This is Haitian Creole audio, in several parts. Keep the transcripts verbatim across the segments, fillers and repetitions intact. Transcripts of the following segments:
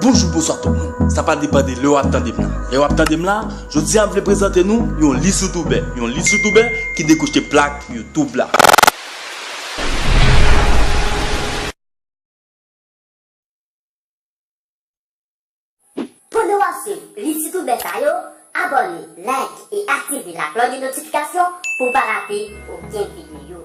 Bonjou, bonswa tout moun. Sa pa depann de lè w ap tande m la. Lè w ap tande m la, jodi a m vle prezante nou yon lis youtubè. Yon lis youtubè ki dekwoche plak YouTube la. Pandan w ap swiv lis youtubè sa yo, abòne, like e aktive la klòch de notifikasyon pou w pa rate okenn videyo.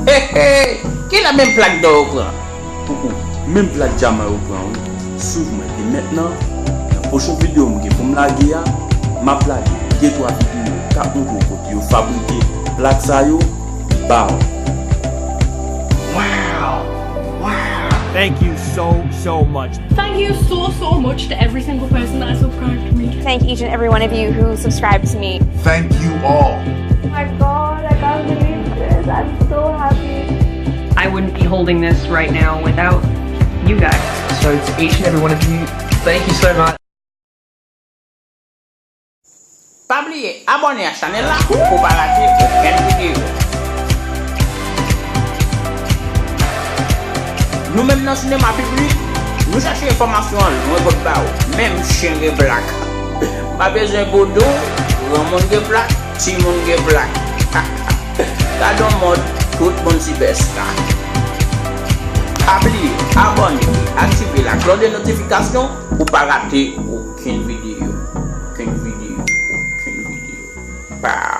Hey, hey! Kilè menm plak dò yo pran? Pou ou, menm plak dyaman yo pran, wi. Swiv mwen dementnan. Nan pwochen videyo m gen pou m lage a, m ap lage de twa videyo k ap montre w kote yo fabrike plak sa yo ba w. Wow! Wow! Thank you so, so much. Thank you so, so much to every single person that subscribed to me. Thank each and every one of you who subscribed to me. Thank you all. Oh my God, I can't believe this. I'm so happy. I wouldn't be holding this right now without you guys. So to each and every one of you, thank you so much. Pa bliye abòne ak chanèl la pou w pa rate okenn videyo. Nou menm nan sinema piblik, nou chache enfòmasyon an lwen bòt ba w. Menm chen gen plak. Pa bezwen boudou, granmoun gen plak, timoun gen plak. Gade yon mòd, tout moun sipèsta. Pa bliye abòne, aktive la klòch de notifikasyon pou w pa rate okenn videyo, okenn videyo, okenn videyo. Pow!